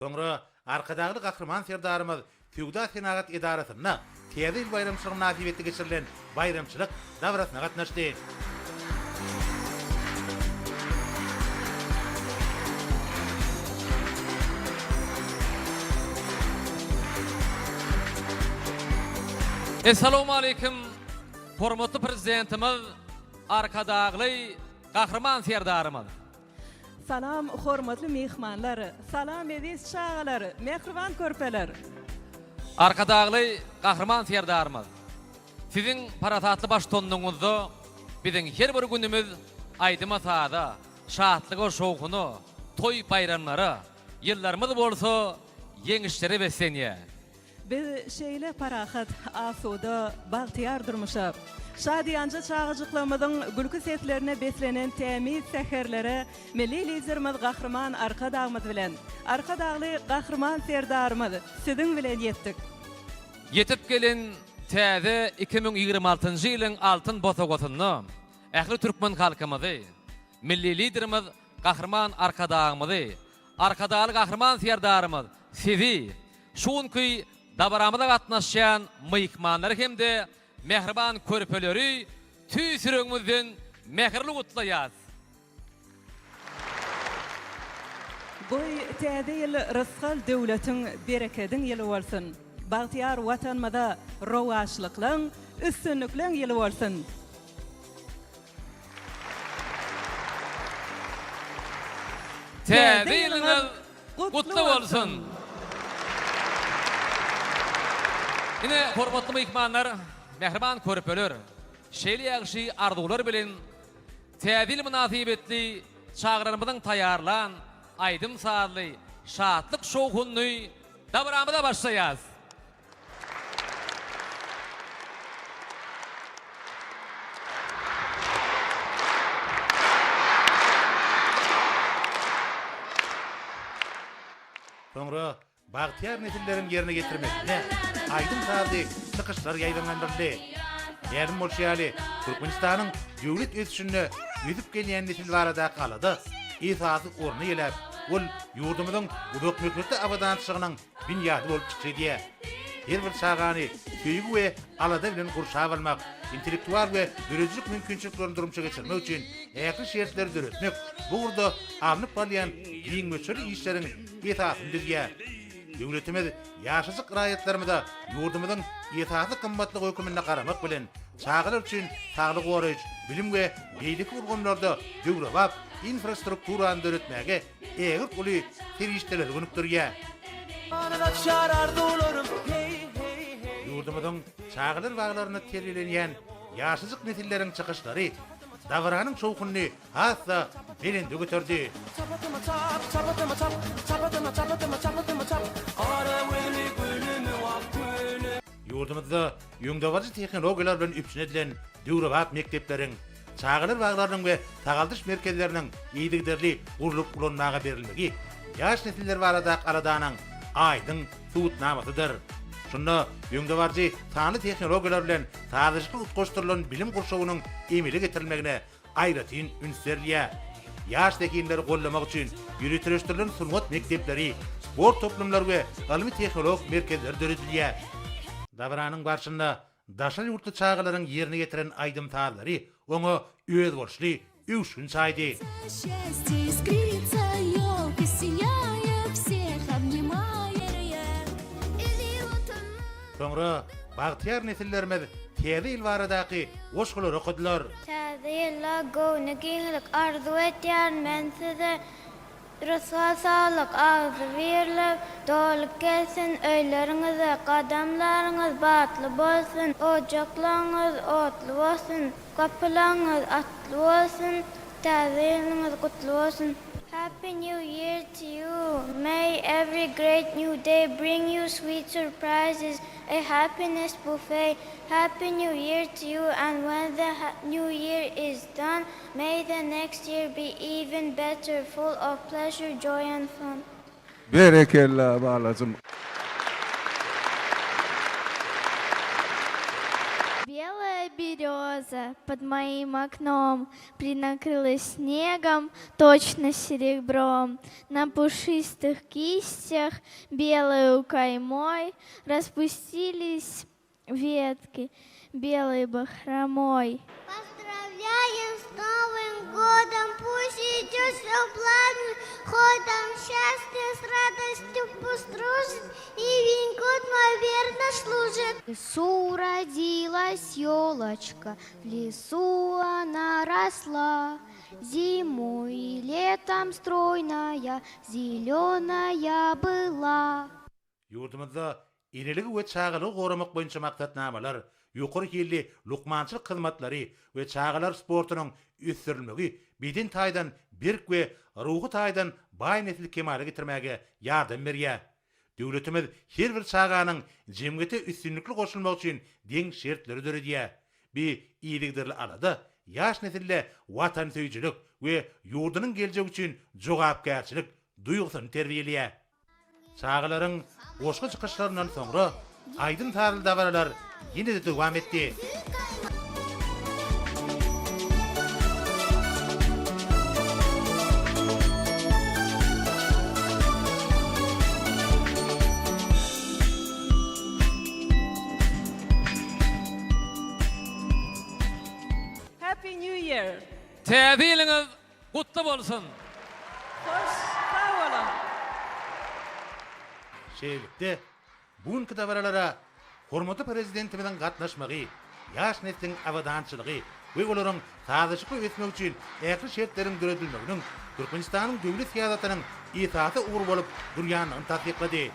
Soňra Arkadagly Gahryman Serdarymyz Söwda-senagat edarasynda Täze ýyl baýramçylygy mynasybetli geçirilen baýramçylyk dabarasyna gatnaşdy. Essalawmaleýkim, hormatly Prezidentimiz Arkadagly Gahryman Serdarymyz! Salam hormatly myhmanlar, salam eziz çagalar, mähriban körpeler! Arkadagly Gahryman Serdarymyz, Siziň parasatly baştutanlygyňyzda biziň her bir günümiz aýdyma-saza, şatlyga-şowhuna, toý-baýramlara, ýyllarymyz bolsa ýeňişlere beslenýär. Biz şeýle parahat, asuda, bagtyýar durmuşa, şadyýanja çagajyklarymyzyň gülki seslerine beslenen tämiz säherlere Milli Liderimiz Gahryman Arkadagymyz bilen, Arkadagly Gahryman Serdarymyz Siziň bilen ýetdik. Ýetip gelen täze 2026-njy ýylyň altyn bosagasynda ähli türkmen halkymyzy, Milli Liderimiz Gahryman Arkadagymyzy, Arkadagly Gahryman Serdarymyz Sizi, şu günki dabaramyza gatnaşýan myhmanlary hem-de mähriban körpeleri tüýs ýüregimizden mähirli gutlaýas. Goý, Täze ýyl rysgal-döwletiň, berekediň ýyly bolsun! Bagtyýar Watanymyza rowaçlyklaň, üstünlikleň ýyly bolsun! Täze ýylyňyz gutly bolsun! Ine, hormatly myhmanlar, mähriban körpeler, şeýle ýagşy arzuwlar bilen Täze ýyl mynasybetli çagalarymyzyň taýýarlan aýdym-sazly şatlyk-şowhunly dabaramyza başlaýas. Soňra bagtyýar nesilleriň ýerine ýetirmeginde aýdym-sazly çykyşlar ýaýbaňlandyryldy. Mälim bolşy ýaly, Türkmenistanyň döwlet ösüşinde ösüp gelýän nesil baradaky alada esasy orny eýeläp, ol ýurdumyzyň uzakmöhletli abadançylygynyň binýady bolup çykyş edýär. Her bir çagany söýgi we alada bilen gurşap almak, intellektual we döredijilik mümkinçiliklerini durmuşa geçirmek üçin ähli şertleri döretmek bu ugurda alnyp barylýan giň möçberli işleriň esasyny düzýär. Döwletimiz ýaşajyk raýatlarymyza ýurdumyzyň esasy gymmatlygy höküminde garamak bilen, çagalar üçin saglygy goraýyş, bilim we beýleki ulgamlarda döwrebap infrastrukturany döretmäge ägirt uly serişdeleri gönükdirýär. Ýurdumyzyň çagalar baglarynda terbiýelenýän ýaşajyk nesilleriň çykyşlary dabaranyň şowhunyny has-da belende göterdi. Ýurdumyzda öňdebaryjy tehnologiýalar bilen üpjün edilen döwrebap mekdepleriň, çagalar baglarynyň we sagaldyş merkezleriniň yzygiderli gurlup ulanmaga berilmegi ýaş nesiller baradaky aladanyň aýdyň subutnamasydyr. Şunda öňdebaryjy sanly tehnologiýalar bilen sazlaşykly utgaşdyrylan bilim gurşawynyň emele getirilmegine aýratyn üns berilýär. Ýaş zehinleri goldamak üçin ýöriteleşdirilen sungat mekdepleri, sport toplumlary we ylmy-tehnologik merkezler döredilýär. Dabaranyň barşynda Daşary ýurtly çagalaryň ýerine ýetiren aýdym-sazlary oňa özboluşly öwüşgin çaýdy. Soňra bagtyýar nesillerimiz Täze ýyl baradaky goşgulary okadylar. Täze ýylda göwni giňlik arzuw etýärin men size. Rysgal saglyk agzybirlik dolup gelsin öýleriňize gadamlaryňyz batly bolsun ojaklaryňyz otly bolsun gapylaryňyz atly bolsun täze ýylyňyz gutly bolsun. Happy new year to you may every great new day bring you sweet surprises a happiness buffet happy new year to you and when the new year is done May the next year be even better, full of pleasure, joy and fun. Berekella balajym. Белая береза. Елочка под моим окном Принакрылась снегом, точно серебром. На пушистых кистях белою каймой Распустились ветки белой бахромой. Поздравляем с Новым годом, пусть идет все плавным ходом, счастье с радостью пусть дружит, и венкот мой верно служит. В лесу родилась елочка, в лесу она росла. Зимой и летом стройная, зеленая была. Ýurdumyzda eneligi we çagalygy goramak boýunça maksatnamalar, ýokary hilli lukmançylyk hyzmatlary we çagalar sportunyň ösdürilmegi beden taýdan berk we ruhy taýdan baý nesli kemala getirmäge ýardam berýär. Döwletimiz her bir çaganyň jemgyýete üstünlikli goşulmagy üçin deň şertleri döredýär. Bi yzygiderli alada ýaş nesilde watansöýüjilik we ýurdunyň geljegi üçin jogapkärçilik duýgusyny terbiýeleýär. Çagalaryň goşgy çykyşlaryndan soňra aýdym-sazly dabaralar ýene-de dowam etdi. Happy New Year! Täze ýylyňyz gutly bolsun! Hoş sag boluň! Şeýlelikde, Bu günki dabaralara hormatly Prezidentimiziň gatnaşmagy ýaş nesliň abadançylygy we olaryň sazlaşykly ösmegi üçin ähli şertleriň döredilmeginiň Türkmenistanyň döwlet syýasatynyň esasy ugry bolup durýandygyny tassyklady.